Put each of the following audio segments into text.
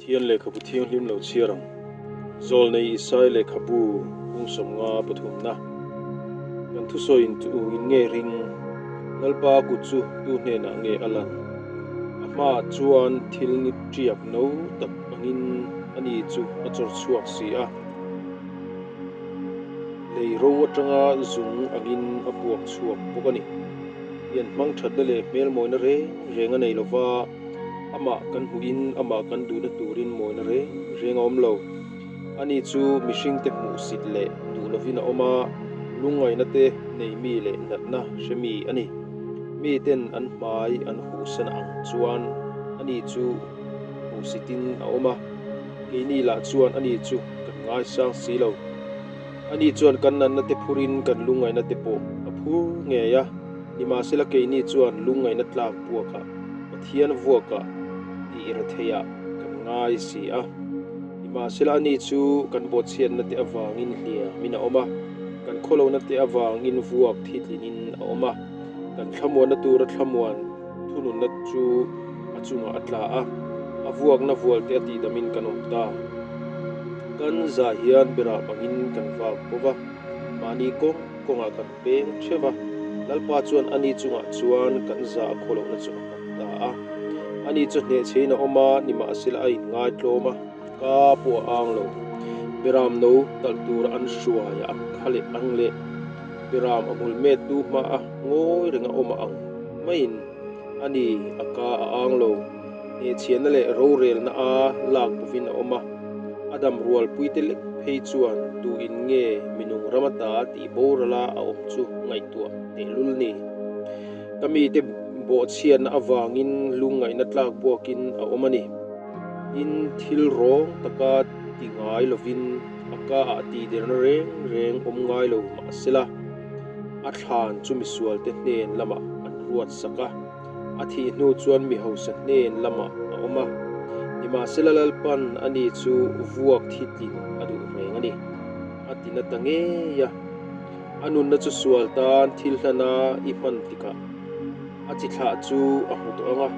Pathian lehkhabu thianghlim lo chhiar ang. Zawlnei Isai lehkhabu hung 53 na. Kan thusawiin tu in nge ring? Lalpa kut chu tu hnenah nge a lan? A hmaah chuan thil ni ṭiak no tak angin ani chu a chawr chhuak si a. Lei ro aṭanga zung angin a puak chhuak bawk a ni. Pian hmang ṭhatna leh hmelmawina reng reng a nei lo va, amah kan hmuhin amah kan duhna turin mawina reng reng a awm lo. Ani chu mihringte hmuhsit leh duh lovin a awm a, lungngaihna te nei mi leh natna hre mi a ni. Miten an hmai an huhsan ang chuan ani chu hmuhsitin a awm a, keini lah chuan ani chu kan ngaisang si lo. Ani chuan kan natna te phurin kan lungngaihna te pawh a phur ngei a, nimahsela keini chuan lungngaihna tlak buakah Pathian vuakah tih retheiah kan ngai si a. Nimahsela ani chu kan bawhchhiatna te avangin hliamin a awm a, kan khawlohna te avangin vuak thitlinin a awm a, kan thlamuanna tura thlamuan thununna chu a chungah a tla a, a vuakna vualte a tihdamin kan awm ta. Kan zah hian berah bangin kan vak bawk a, mahni kawng kawngah kan peng theuh a, Lalpa chuan ani chungah chuan kan zah a khawlohna chu a nghat ta a. Ani chu hnehchhein a awm a, nimahsela a inngaitlawm a, ka pawh a ang lo. Beram no talh tura an hruai a kha leh ang leh beram a hmul mettu hma a ngawi reng a awm a ang maiin ani a ka a ang lo. Hnehchhiahna leh rorelna a lak bovin a awm a, a dam rualpuite lek phei chuan tu in nge minung ram ata tih borala a awm chu ngaihtuah tehlul ni. Ka mite bawhchhiatna avangin lungngaihna tlak buakin a awm a ni. Tin, thil rawng taka ti ngai lovin a ka ah tihderna reng reng awm ngai lo mahsela, a thlan chu misualte hnen lamah an ruat sak a, a thih hnu chuan mi hausa hnen lamah a awm a. Nimahsela Lalpan ani chu vuak thi tlin a duh reng a ni, a ti na ta ngei a. A nunna chu sual tan thil hlana i hman tikah a chi thlah chu a hmu tawh ang a,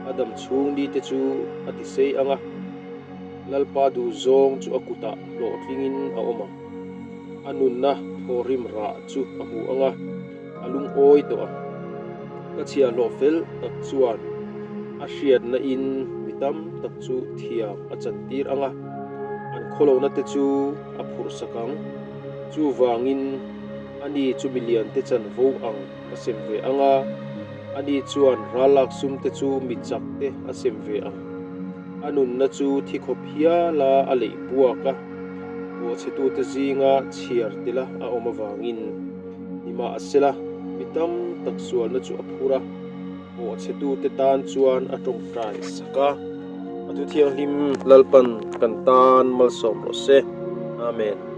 a dam chhung ni te chu a ti sei ang a, Lalpa duh zawng chu a kutah hlawhtlingin a awm ang. A nunna thawhrim rah chu a hmu ang a, a lungawi tawh ang. Ka chhiahhlawh fel tak chuan a hriatna in mi tam tak chu thiam a chantir ang a, an khawlohna te chu a phurhsak ang. Chuvangin ani chu miliante chanvo ang a sem ve ang a, ani chuan rallak sum te chu mi chak te a sem ve ang. A nunna chu thi khawp hiala a leih buak a, bawhchhetute zinga chhiar tela a awm avangin nimahsela mi tam tak sualna chu a phur a, bawhchhetute tan chuan a tawngtai sak a. A thu thianghlim Lalpan kan tan malsawm rawh se. Amen.